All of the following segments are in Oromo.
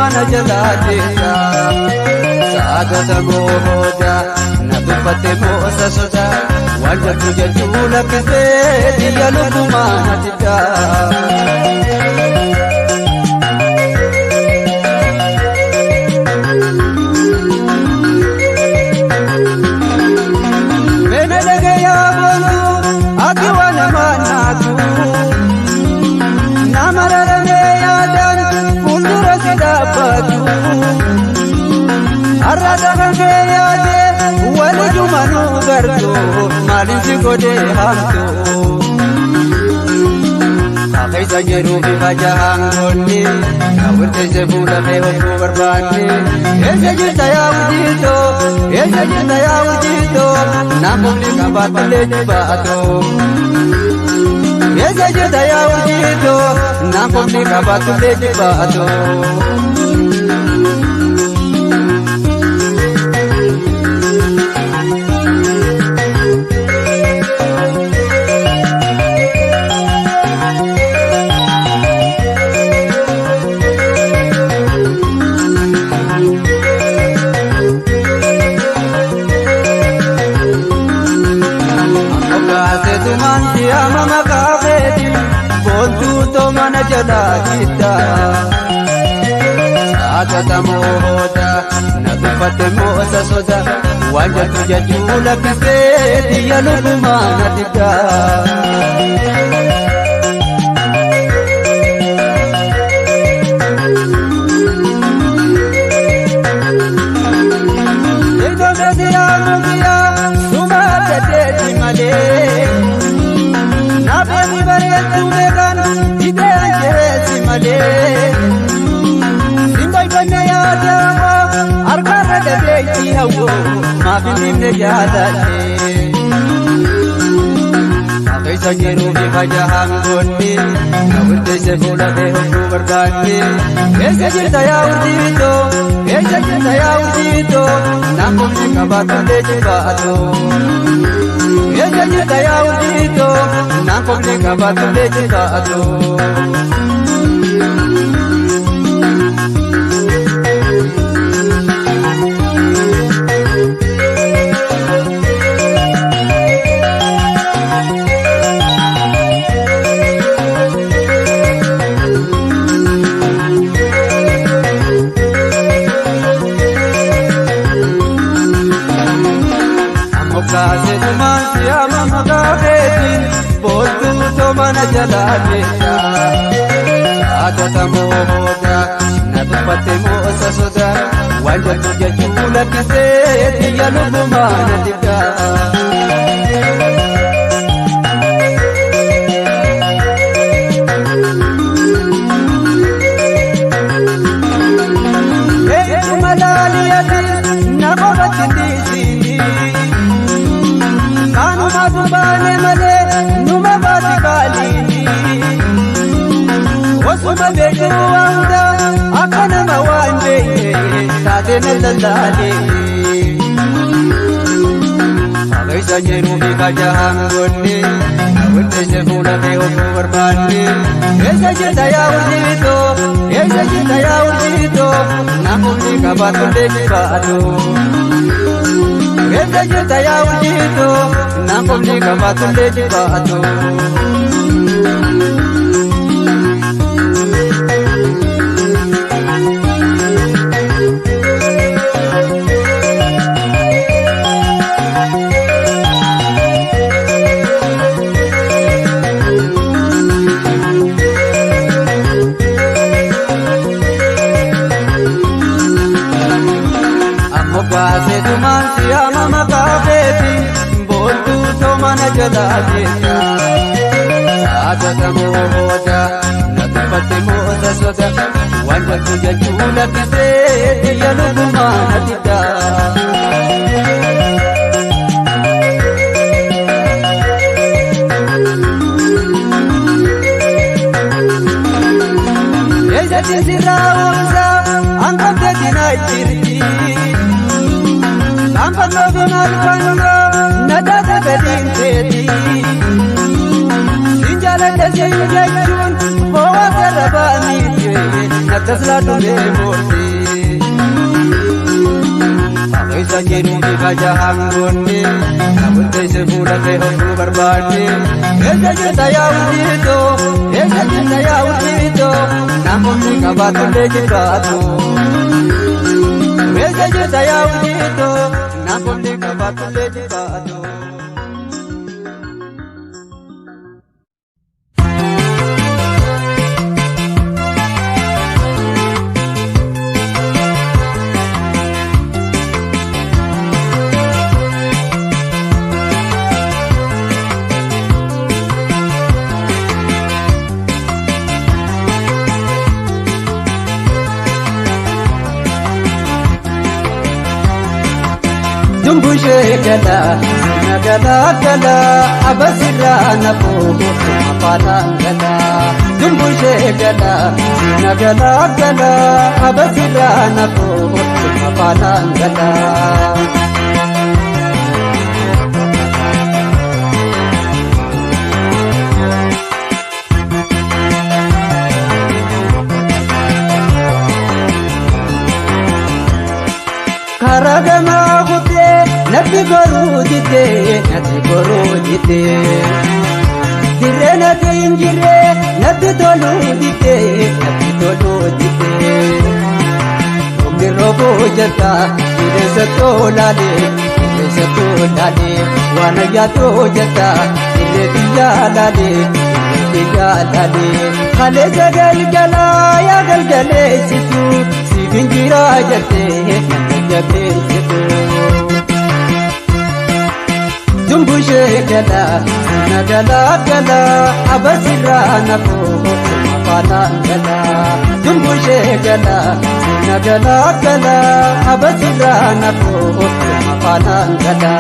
mana jalaa deessa. Saatota mooda na tuffatte moosa soda waan jettu jechuu lakkisee xiyya lubbumaa na diddaa. Meena dhagayaa boontu ati waan namaa naatu. Nama raramee yaadaan fuuldura si dhaabbatu. Har'a kan kee yaadee walijuma nu gartu maaliin si godhee hamtu. Keessa jedhuu fi facaa'aan goonni kaawwateesse fuula kee hogguu barbaanne. Eessa jirta yaa urjiitoo? Eessa jirta yaa urjiitoo? Namoonni qabaatullee jibaatoo. Eessa jirta yaa urjiitoo? Namoonni qabaatullee jibaatoo. Kaasetumaan si'ama maqaa keeti boontuu mana jalaa jidda. Saatota mooda na tuffatte moosa soda waan jettu jechuu lakkisee xiyya lubbumaa na didda. Indoneesiyaa nuusiyaa suma adda malee. Naafeeti bareedduu beekan dhibee anjeesi malee. Simboyfanne yaadamoo harkarra dhabeetti hawwoo maaf hin dhibne jaalallee. Keessa jiruu fi facaa'aan goonni kaawwateesse fuula kee hogguu barbaanne. Eessa jirta yaa urjiitoo? Eessa jirta yaa urjiitoo? Namoonni qabaatullee jibaatoo. Eessa jirta yaa urjiitoo? Namoonni qabaatullee jibaatoo. Kaasetumaan si'ama maqaa keetiin boontuu mana jalaa deessa. Saatota mooda na tuffatte moosa soda waan jettu jechuu lakkisee xiyya lubbumaa na didda. Eeyyuma laaliyati na qofatti dhiisini. Kanuma dubaane malee numa baati qaaliini. Osuma beekuu waan hundaa akka nama waan beekne taatee na lallaalee. Keessa jiruu fi facaa'aan goonni kaawwateesse fuula kee hogguu barbaanne. Eessa jirta yaa urjiitoo? Eessa jirta yaa urjiitoo? Namoonni qabaatullee jibaatoo. Eessa jirta yaa urjiitoo? Namoonni qabaatullee jibaatoo. Ammoo kaasetumaan si'ama maqaa keeti boontuu mana jalaa deessa. Saatota mooda na tuffatte moosa soda waan jettu jechuu lakkisee xiyya lubbumaa na didda. Eessatti sirraa oomsa hanqabdeetti na jirti. Kaanfannoo fi maalfannoo na taate fedhiin keeti. Sin jaaladha sin jechuun ho'a garra baaniiti na Naftas laadhumee boorti. Keessa jiruu fi faja hangoonni namoota fuula kee hogguu barbaanne. Eessa jirta yaa urjiitoo? Eessa jirta yaa urjiitoo? Namoonni qabaatullee jiraatu. Eessa jirta yaa urjiitoo? Namoonni qabaatullee jiraatu. Dumbushee gala, sirna gala gala, abasirraa nafuu afaanaan gala. Dumbushee gala, sirna gala gala, abasirraa nafuu afaanaan gala. Karaa gamaa kutee natti goruu didee, natti goruu didee. Dirree natti hin jirree natti toluu didee, natti toluu didee. Roobni roobuu jetta qilleensa tolaalee, qilleensa tolaalee. Waan ayyaatoo jetta dirree biyyaa laalee, dirree biyyaa laalee. Kaleessa galgalaa yaa galgaleessitu, siif hin jiraa jettee nama jabeessitu. Dumbushee gala, sirna gala gala, abasirraa nafuu afaanaan gala. Dumbushee gala, sirna gala gala, abasirraa nafuu afaanaan gala.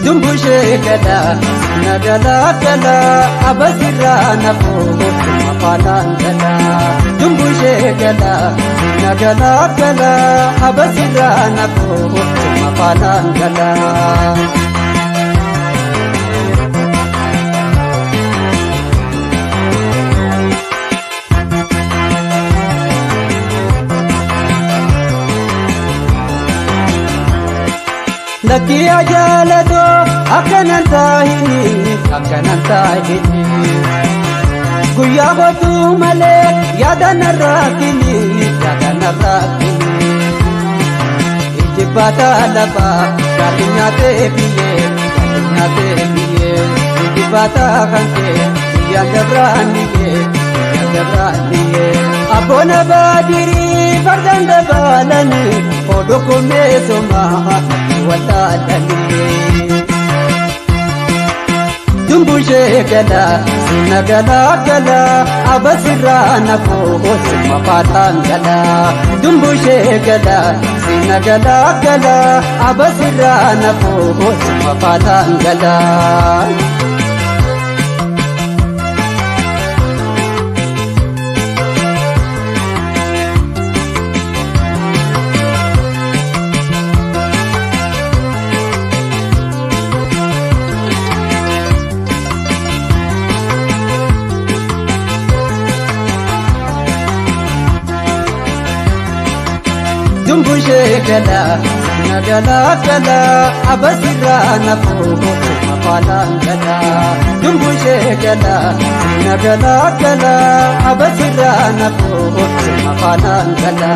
Dumbushee gala, sirna gala gala, abasirraa nafuu afaanaan gala. Dumbushee gala, sirna gala gala, abasirraa nafuu afaanaan gala. Lakkii ajaalatoo akkanan taahini, akkanan taahini. Guyyaa kootuu malee yaada narraa kini, yaada narraa kini. Ijji baataa lafaa gaalli nyaatee biyyee, gaalli nyaatee biyyee. Ijji baataa kan kee guyyaan dabraan niyyee, guyyaan dabraan niyyee. Abboon baadirii fardaan dabaalanii oduu kumeessumaa wallaalanii. Dumbushee gala, sirna gala gala, abasirraa nafuu sirma faataan gala. Dumbushee gala, sirna gala gala, abasirraa nafuu sirma faataan gala. Dumbushee gala, sirna gala gala, abasirraa nafuu afaanaan gala. Dumbushee gala, sirna gala gala, abasirraa nafuu afaanaan gala.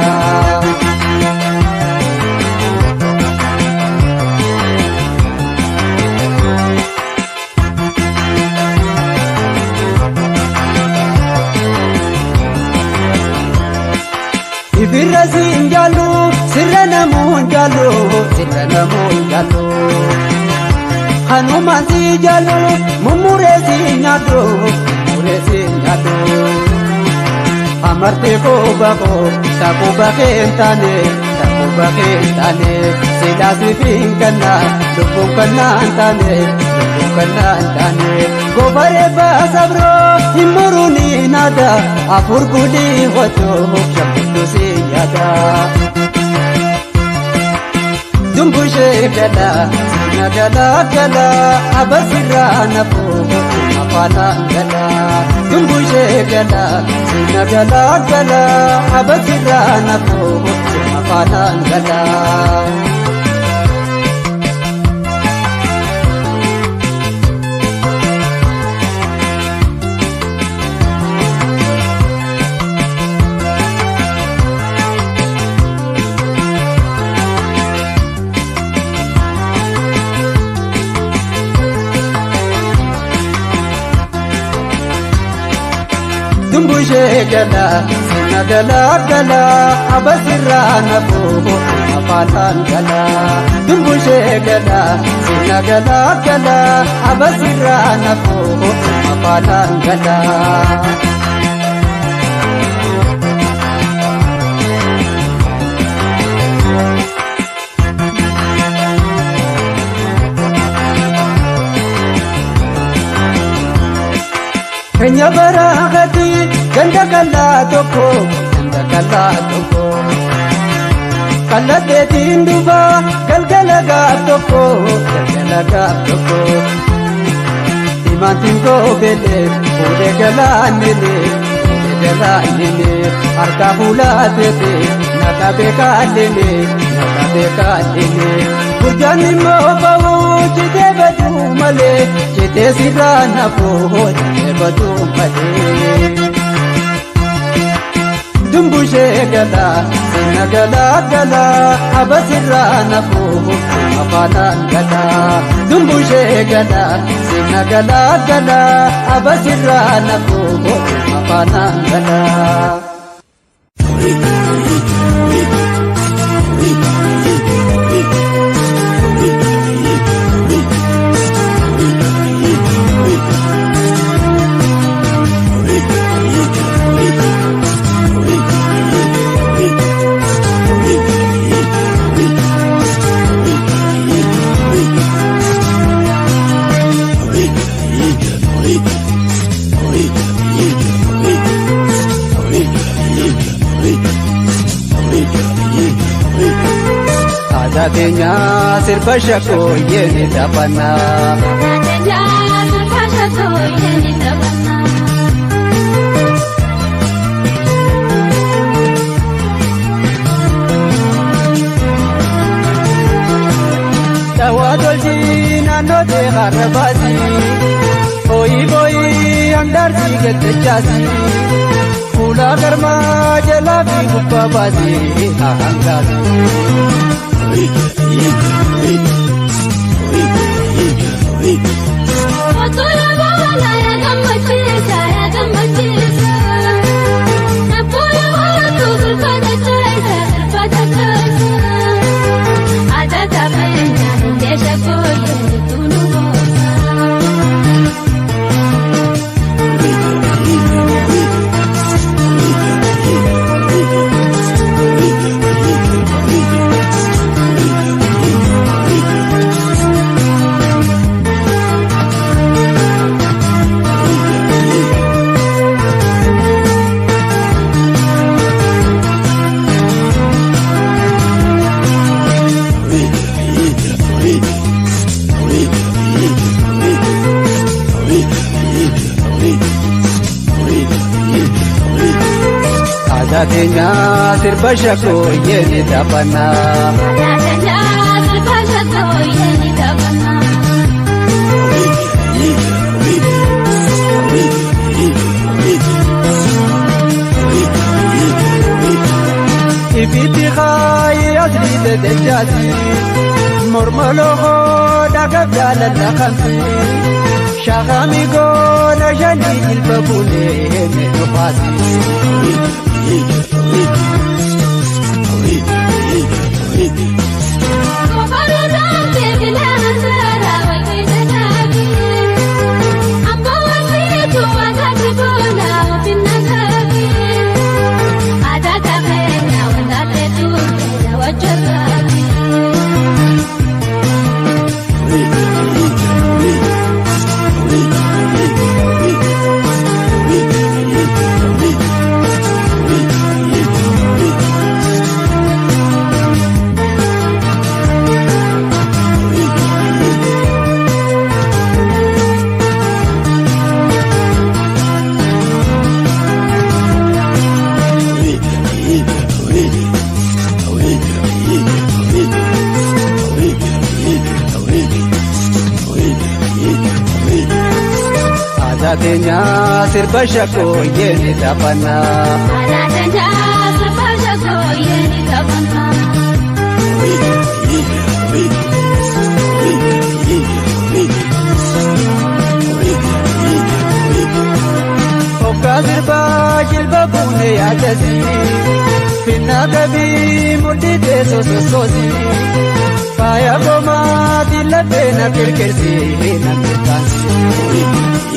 Ifirra siin jaallu, sirra namuun jaallu, sirra namuun jaallu. Kanumaan si jaallu, mummuree si nyaadhu, mummuree si nyaadhu. Amartee koo bakoo, takuu bakee hin taane, takuu Durba kee taane silaasiif kannaa lubbuun kannaan taane lubbuun kannaan taane. Gofaree baasabroo hin muruuni naada afur bulii hootoo shambudduu si yaada. Dumbushee gala sirna gala gala abasirraa nafuu afaanaan gala. Dumbushee gala sirna gala gala abasirraa nafuu afaanaan gala. Dumbushee gala sirna gala gala abasirraa nafuu afaanaan gala. Dumbushee gala sirna gala gala abasirraa nafuu afaanaan gala. Keenya baraakati ganda kallaa tokko ganda kallaa tokko. Kallatteetiin dhufa galgala gaaf tokko galgala gaaf tokko. Imaantiin goobelee fuudhee galaannelee fuudhee galaannelee harka fuulaateete naqa beekaallee naqa beekaallee. Burjaan immoo ba'uu citee baduu malee citee sirraa nafuu citee baduu malee. Dumbushee gala sirna gala gala abasirraa nafuu afaanaan gala. Dumbushee gala sirna gala gala abasirraa nafuu afaanaan gala. Aadaa keenya sirba shakkooyyee ni taphannaa. Dawaa tolchii naannoo ta'e har'a baasii. Booyii booyii handaarsi gaddachaasii. Fuula garmaa jalaa fi gubbaa baasii hangaasii. Otola baala ya gammachiisa ya gammachiisa. Nabboola waatu sirba chaisa sirba chaisa. Aadaa tapheenyaa hundee shakkooyyee tunu boosa. Aadaa keenya sirba shakkooyyee ni taphannaa. Aadaa keenya sirba shakkooyyee ni taphannaa. Ibiddi kaayi asii deddechaasi morma lookoo dhagaa jaalala kamsi shaakami goona shanii jilba bulee meeqaasi. Aadaa tapheenyaa wanta ta'e tuuteera wajjin. Aadaa teenyaa sirba shakkooyyee ni taphannaa. Aadaa teenyaa sirba shakkooyyee ni taphannaa. Hoggaa sirbaa jilba buunee yaadasi. Finna qabii mudhii teessoo sossoosi. Faaya komaatiin lafee na kirkirsi na mirkaansi.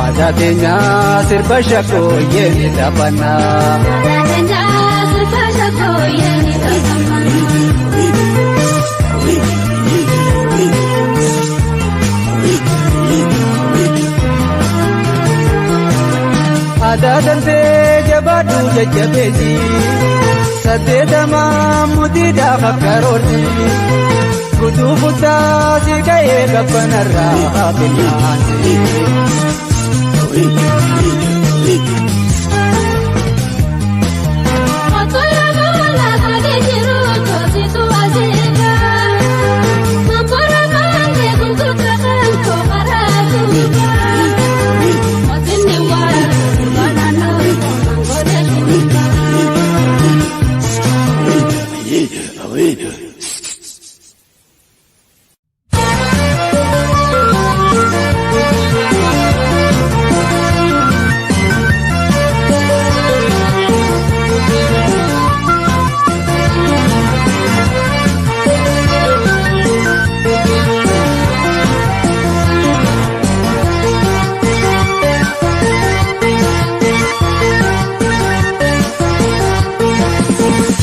Aadaa teenyaa sirba shakkooyyee ni taphannaa. Aadaa teenyaa sirba shakkooyyee ni taphannaa. Aadaa dantee jabaadhu jajjabeessi. Saddeetamaa mutiidhaaf akka roorti. Kutuu kutaa si ka'ee qabbanarraa binnaansi.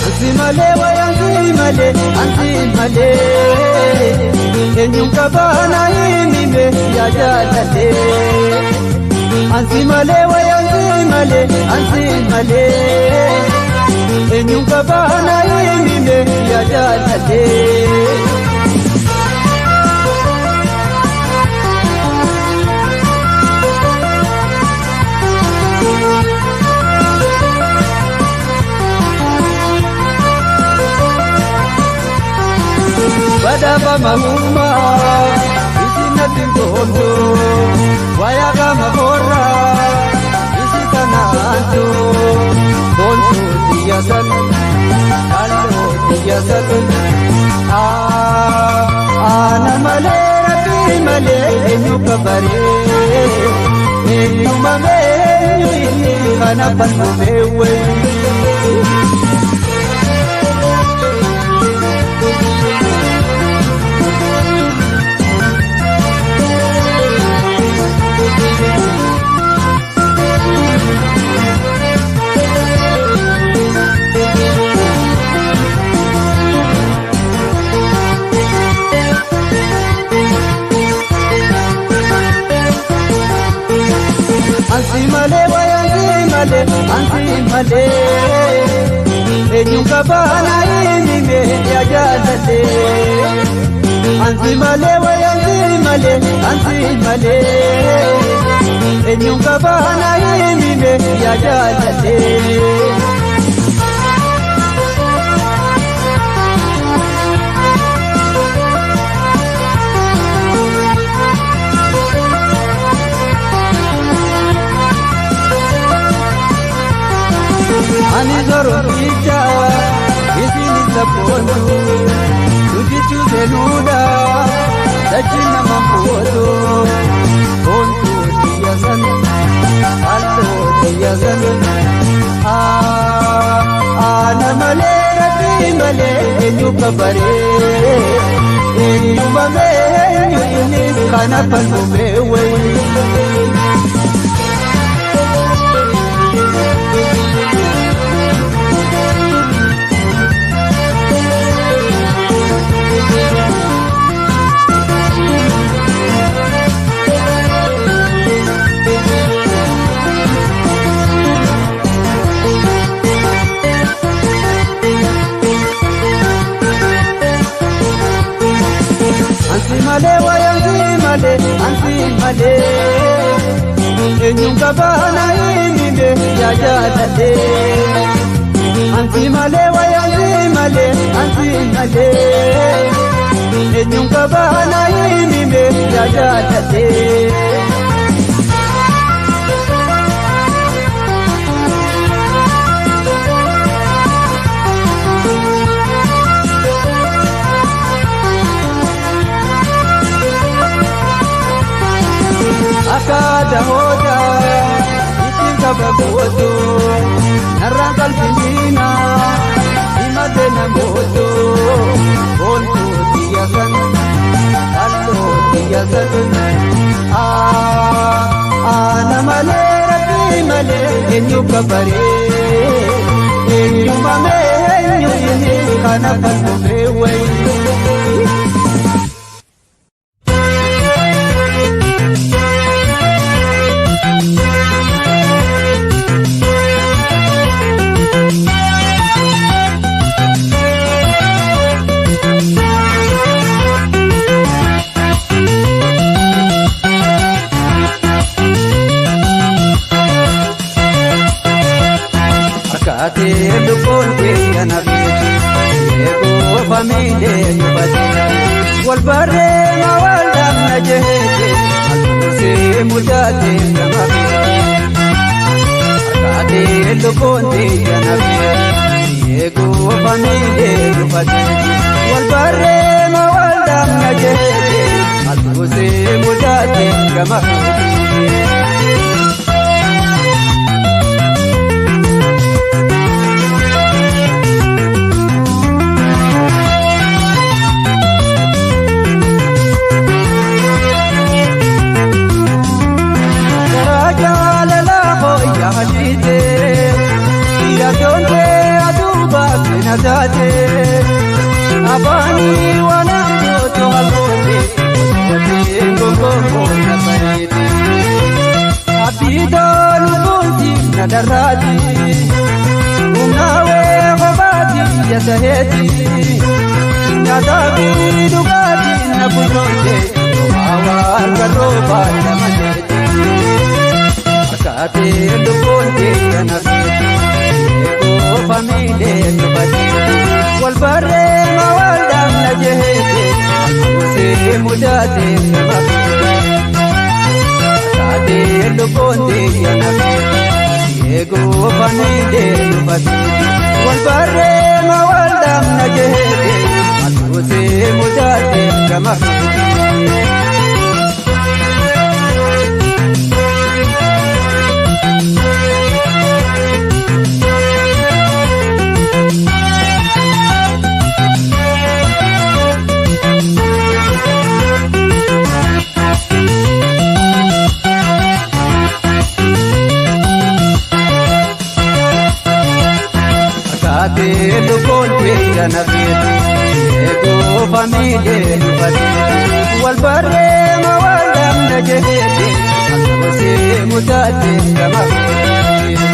Ansi malee wayansi malee ansi malee eenyuun qabaana himime yaa jaalallee. Ansi malee wayansi malee ansi malee eenyuun qabaana himime yaa jaalallee. Badhaafama uumaa isin natti tooltu wayaa qaama korraa isi kanaantu boontuu xiyya satu halluu xiyya satu aana malee rabbii malee eenyu kabaree eenyu mamee eenyu inni kana bal'umee wayii. Ansi malee wayansi malee ansi malee eenyuun qabaana himime yaa jaalallee. Ansi malee wayansi malee ansi malee eenyuun qabaana himime yaa jaalallee. Ani zoromticha isin isa boontu nuti seenuudha dachi nama mootu boontu xiyya sana halluu xiyya sana. malee eenyu kabaree eenyumamee eenyu inni kana falmumee wayi. Ansi malee wayansi malee ansi malee eenyuun kabaana himime yaa jaaladhee. Ansi malee wayansi malee ansi malee eenyuun kabaana himime yaa jaaladhee. Akka dahoota ittiin kaba gootu narraan qalbiina himate namootu boontuu xiyya san halluu xiyya san ana malee rabbii malee eenyu kabaree eenyumamee eenyu inni kana falmumee wayi. Akkaatee lubbuun kiyya na beeku eeguu famiilee dubbate wal barree wal dhabna jeete albuusee mudaate gama beeku. Akkaatee lubbuun kiyya na beeku eeguu famiilee dubbate wal barree wal dhabna jeete albuusee mudaate gama beeku. Afaanii waan gootu halboote watiin gongoon na bareede. Abbiidoo lubbuunti na darraati humnaawee kophaati yasaheeti nyaataa fi dhugaatii na buloote maawaa garroobaa lamateeti. Akkaatee lubbuunti na feeti eeguu famiilee dubbate wal barree wal dhabna jeete albuusee mudaate nama feete. Akkaatee lubbuunti na feeti eeguu famiilee dubbate wal barree wal dhabna jeete albuusee mudaate nama feete. Akkaatee lubbuun kiyya na feetu eeguu famiilee dubbate wal barree wal dhabna jeete albuusee mudaate gama feete.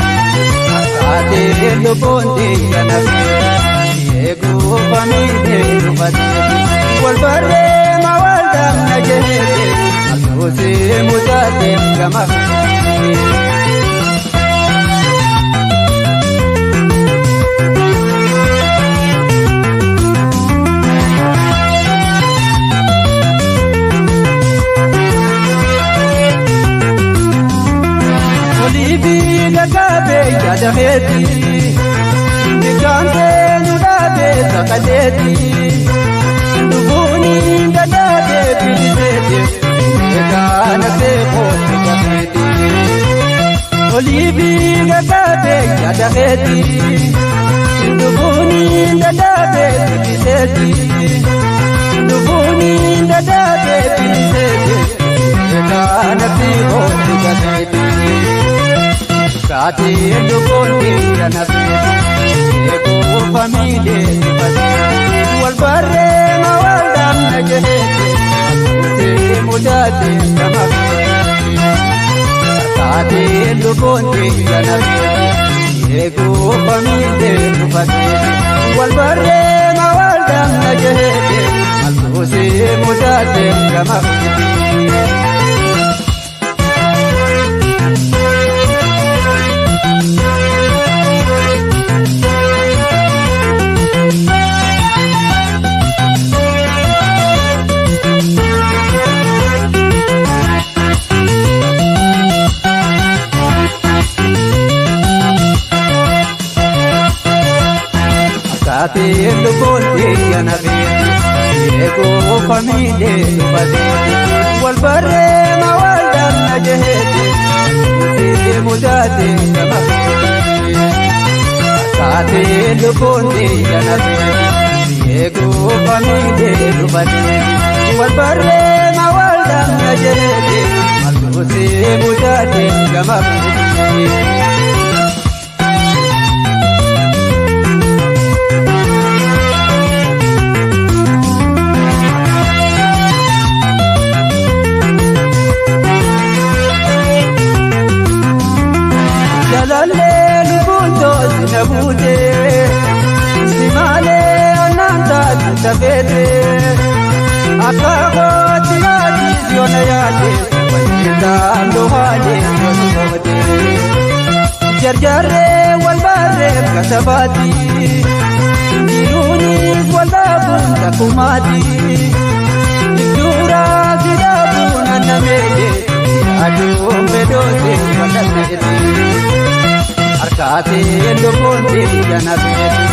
Akkaatee lubbuun kiyya na feetu eeguu famiilee dubbate wal barree wal dhabna jeete albuusee mudaate gama feete. Oliifi gaggaabee yaada keeti bikaan seenu dhaabee saqaleeti lubbuuni gadaabee biliseeti eegaana seekoo gabeeti. Oliifi gaggaabee yaada keeti Dhufuuni dadhabee bibiseeti. Dhufuuni dadhabee bibiseeti. Kanatti hooti gateeti. Kaatiin lubbuun kana feeti. Eeguufamiilee dubateeti. Wal barree ma wal dhabna jedheeti. Maaltu mudaate gama feeti. Kaatiin lubbuun kana feeti. Eeguufamiilee dubateeti. Wal barree ma wal dhabna jedheeti. Maaltu mudaate gama feeti. Kaatiin lubbuun kana feeti. Eeguufamiilee dubateeti. Wal barree ma wal dhabna jeheeti. Maaltu mudaate gama feeti. Kaatiin lubbuun kana feeti. Eeguufamiilee dubateeti. Wal barree ma wal dhabna jeheeti. Maaltu mudaate gama feeti. Jaalallee lubbuun toosi na buutee si malee anaan taatu tafeetee akka kootti yaadis yoona yaade wajjin duhaadee yoona gootee jarjarree wal barree kasabaati jiruunis wal dhaabuun takkumaati duraa si dhaabuun annameedee aduun bedootee wal'aanneeti. Harkaatiin lubbuun kana feeti.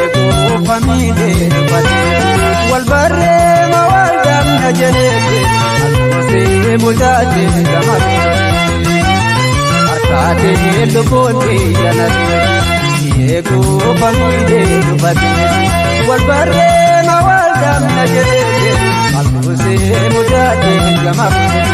Eeguufamiilee dubateeti. Wal barree ma wal dhabna jedheeti. Maaltu mudaate gama feeti. Harkaatiin lubbuun kana feeti. Eeguufamiilee dubateeti. Wal barree ma wal dhabna jedheeti. Maaltu mudaate gama feeti.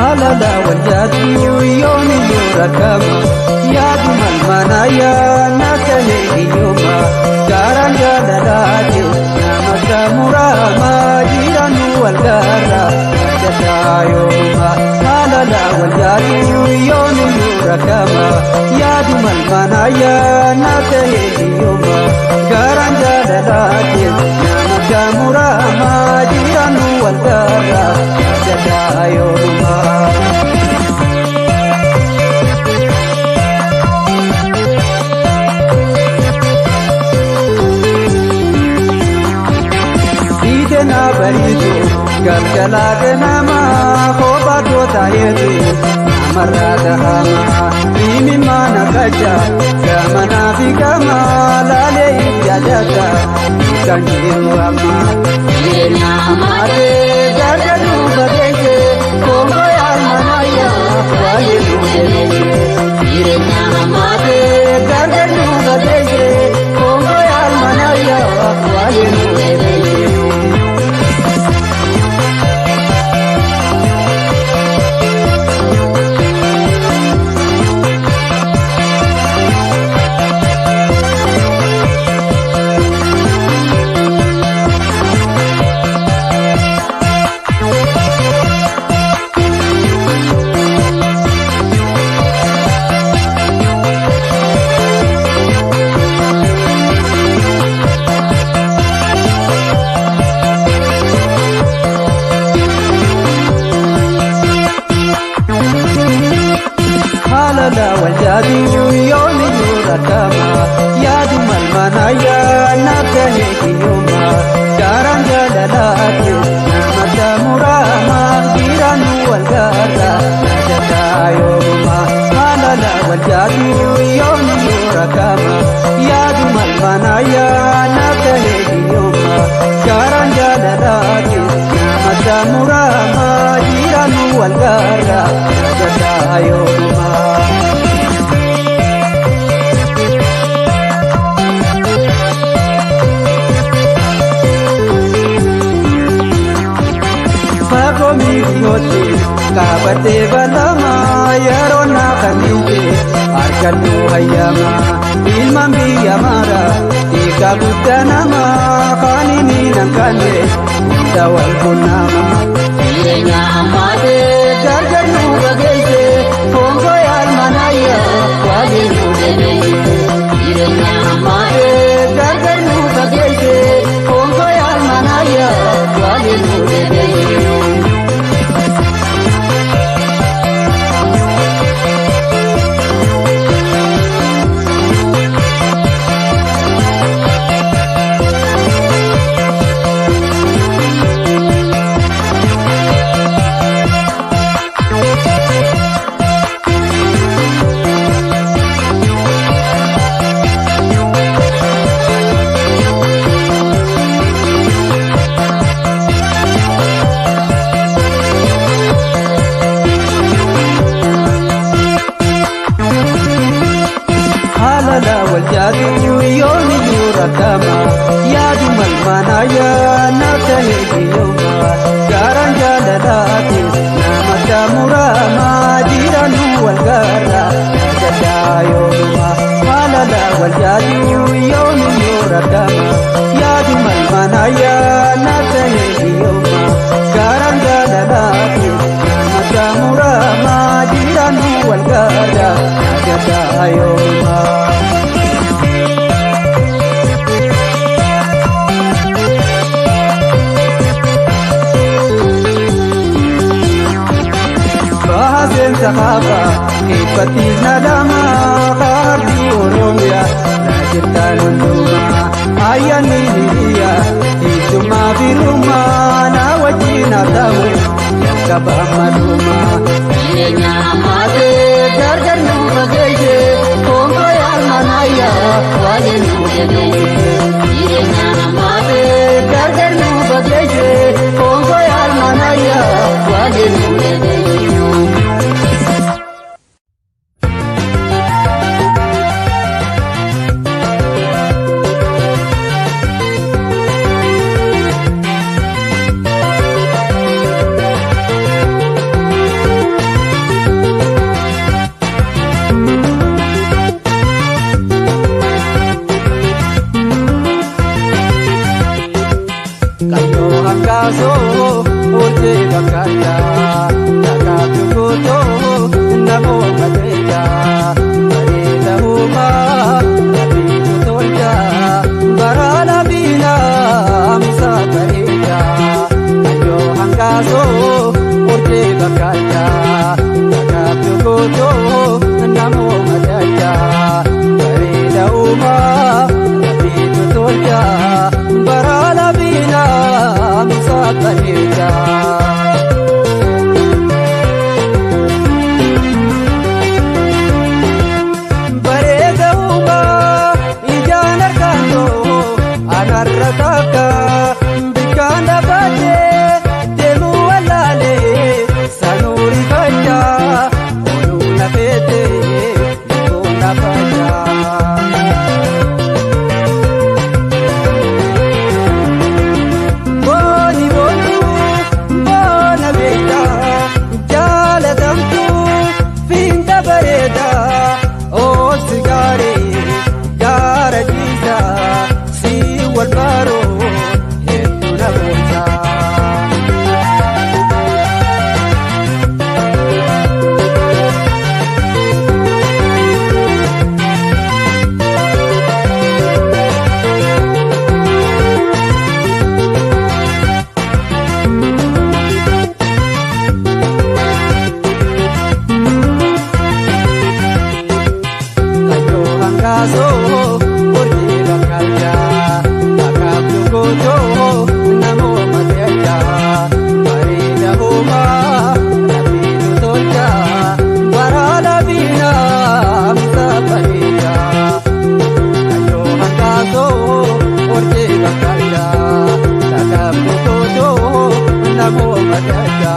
Alala waljaatu yoomiyyuu rakkama yaadu malmanaya na ta'e hiyyooma gaaraan jaalalaati nama samurama jiraannu walgarra jataa yooma. Alala waljaatu yoomiyyuu rakkama yaadu malmanaya na ta'e hiyyooma gaaraan jaalalaati nama samurama jiraannu walgarra jataa yooma. Fiite na bariitu galgalaa ganama kophaa tootayeetu namarraa tahama himimmaa kacha gamanaa fi gama laalee ijaajata kan jiru amma. Jireenya Ammaatee gargar nu badeesse koongoo yaalmanayyaa waa'ee nu deemeesse. Jireenya Ammaatee gargar nu badeesse koongoo yaalmanayyaa waa'ee nu deemeesse. jaaduu yoomiyyuu rakkama yaadu malmanayyaa naaf ta'ee hiyyooma gaaraan jaalalaati nama murama dhiiraan wal gaara najataa yoomuma haalala wal jaaduu yoomiyyuu rakkama yaadu malmanayyaa naaf ta'ee hiyyooma gaaraan jaalalaati nama murama dhiiraan wal gaara najataa yoomuma. Fagoo miidhagootti qabatee balama yeroo naafaniite argannu hayyama ilmaan biyya mara dhiigaa guddaa nama kaaniin hanqanne hunda wal qunnama. Jireenya ammaatee gargar nu fageesse fonkoo yaalmanayya waliin nu deebiise. Jireenya ammaatee gargar nu fageesse fonkoo yaalmanayya waliin nu deebiise. Haalala wal jaaduu yoomiyyuu rakkama yaadu malmanayyaa naaf ta'ee hiyyooma gaaraan jaalalaati nama murama dhiiraan wal gaara najataa yoomuma haalala wal jaaduu yoomiyyuu rakkama yaadu malmanayyaa naaf ta'ee hiyyooma gaaraan jaalalaati nama murama dhiiraan wal gaara najataa yoomuma. Baaseen saxaaba keeffatti nalama kaardii Oromiyaa laajirtaan hundumaa ayyaanni biyya ijjummaa birummaa na wajjin haa ta'u jalqaba malumaa. Jireenya ammaatee gargar nu fageesse konkoo yaalmanayyaa waliin nu deebiise. Jireenya ammaatee gargar nu fageesse konkoo yaalmanayyaa waliin nu deebiise. Kalloo akkaasoo hojii bakkaata dhagaatu gootoo namoota beekaa bareeda uumaa rabiitu tolcha baraana biinaa musa bareeda. Kalloo akkaasoo hojii bakkaata dhagaatu gootoo namoota beekaa bareeda uumaa rabiitu tolcha baraana biinaa musa bareeda. Bareeda uumaa ijaan argaatoo anarra taa'u. Namooma jecha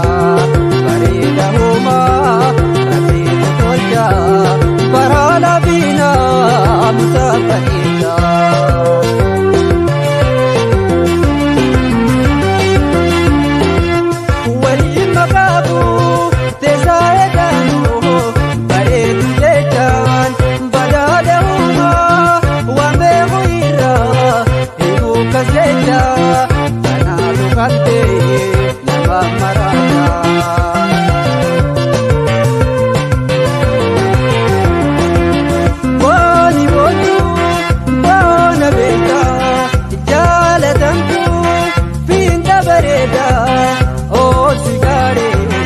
bareeda uumaa rabbiitu tolcha bara lafiina musaafanicha. Waliin maqaabu teessaa eegalu bareedu jechaan badhaadha uumaa waan beeku irraa eeguu kas jecha kanaatu kan ta'e nama maraata. Booni boonuu boona beekaa jaalatamtu fiinta bareedaa oolsi gaaree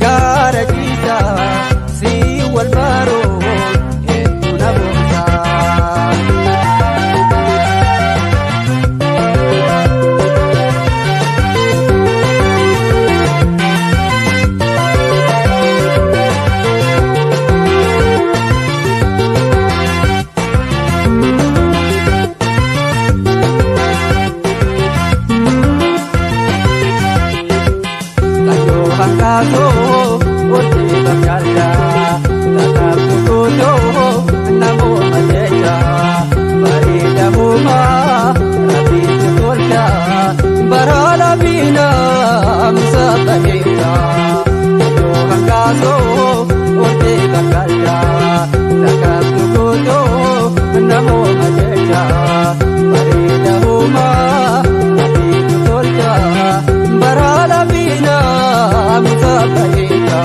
gaara ciisaa si wal baaroo hedduu na boonsaa. Kayyoo hangaasoo hojii bakkalaa tataatu kuutoo namooma jecha bareeda uumaa rabbiitu tolcha bara lafiina musaafanecha. Kayyoo hangaasoo hojii bakkalaa tataatu kuutoo namooma jecha bareeda uumaa rabbiitu tolcha bara lafiina musaafanecha.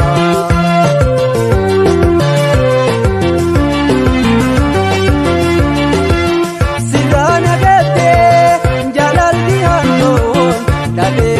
Sirraana gattee jaalalli handhoon dhabee